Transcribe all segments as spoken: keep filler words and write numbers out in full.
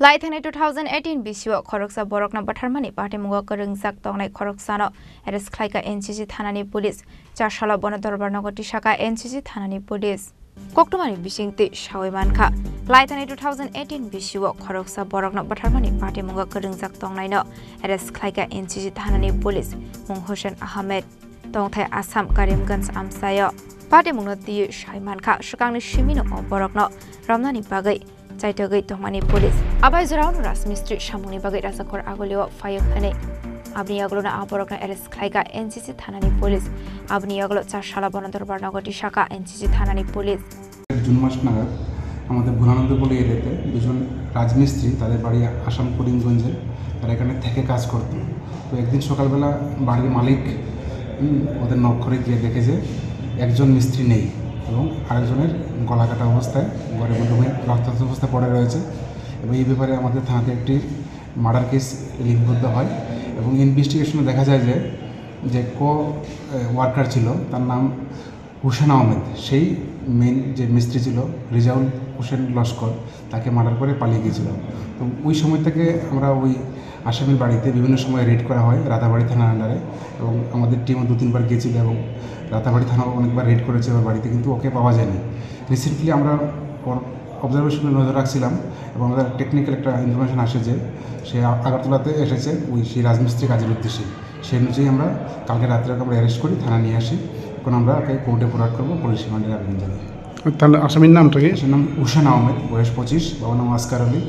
Lai thani two thousand eighteen bisio khoroksa borokno bwtharmani patimungo kwrwngjak tongnai khoroksano arrest khlaika N C C thanani police. Charsala bono dorbar nogo tisaka N C C thanani police. Koktwmani bisingtwi sawi mankha, lai thani two thousand eighteen bisio khoroksa borokno bwtharmani patimungo kwrwngjak tongnaino arrest khlaika N C C thanani police mung Hussein Ahmed. Tongthai Assam Karimganj amchaio. Patimungno twiwi sai mankha, swkangni simino o borokno romnani bagwi chaitogwi tongmani police. Abai jorao Rajmistri samungni bagwi Rajakhor Agulio phaio hwnwi. Aboni yagulono a borokno arrest khlaika N C C thanani police. Aboni yagulo Charsala bono dorbar nogo tisaka N C C thanani police. June মাস নাগাদ আমাদের ভোলানন্দপল্লী এরিয়াতে দুজন রাজমিস্ত্রি, তাদের বাড়ি আসাম করিমগঞ্জে, তারা এখানে থেকে কাজ করতো। তো একদিন সকালবেলা বাড়ির মালিক, হুম, ওদের নক করে গিয়ে দেখে যে একজন মিস্ত্রি নেই এবং আরেকজনের গলা কাটা অবস্থায় ঘরের মধ্যে রক্তাক্ত অবস্থায় পড়ে রয়েছে। এবং এই ব্যাপারে আমাদের থানাতে একটি মার্ডার কেস লিপিবদ্ধ হয় এবং ইনভেস্টিগেশনে দেখা যায় যে, যে কো ওয়ার্কার ছিল, তার নাম হুসেন আহমেদ, সেই মেইন যে মিস্ত্রি ছিল রেজাউল হোসেন লস্কর, তাকে মার্ডার করে পালিয়ে গিয়েছিল। তো ওই সময় থেকে আমরা ওই আসামির বাড়িতে বিভিন্ন সময় রেড করা হয় রাতাবাড়ি থানার আন্ডারে, এবং আমাদের টিমও দু তিনবার গিয়েছিল এবং রাতাবাড়ি থানাও অনেকবার রেড করেছে ওর বাড়িতে, কিন্তু ওকে পাওয়া যায়নি। রিসেন্টলি আমরা ওর অবজারভেশনে নজর রাখছিলাম এবং আমাদের টেকনিক্যাল একটা ইনফরমেশন আসে যে সে আ-, আগরতলাতে এসেছে ওই সেই রাজমিস্ত্রি কাজের উদ্দেশ্যে। সেই অনুযায়ী আমরা কালকে রাত্রে ওকে আমরা অ্যারেস্ট করি, থানা নিয়ে আসি। এখন আমরা ওকে কোর্টে ফরওয়ার্ড করবো পুলিশ রিমান্ডের আবেদন জানিয়ে। তার আসামির নামটা কি? তার নাম হুসেন আহমেদ, বয়স পঁচিশ, বাবার নাম আসকার আলী,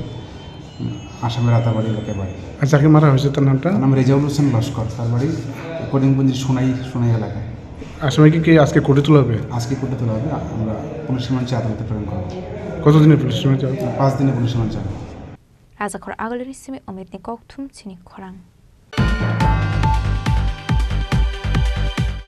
উম, আসামের রাতাবাড়ি এলাকায় বাড়ি। আর যাকে মারা হয়েছে তার নামটা? তার নাম রেজাউল হোসেন লস্কর, তার বাড়ি করিমগঞ্জের সোনাই, সোনাই এলাকায়। আসামিকে কি আজকে কোর্টে তোলা হবে? আজকে কোর্টে তোলা হবে, আ-, আমরা পুলিশ রিমান্ড চেয়ে আদালতে প্রেরণ করবো। কতদিনের পুলিশ রিমান্ড চাওয়া? পাঁচ দিনের পুলিশ রিমান্ড চাওয়া। Rajakhor Agulini simi Omitni kokthum chini khorang.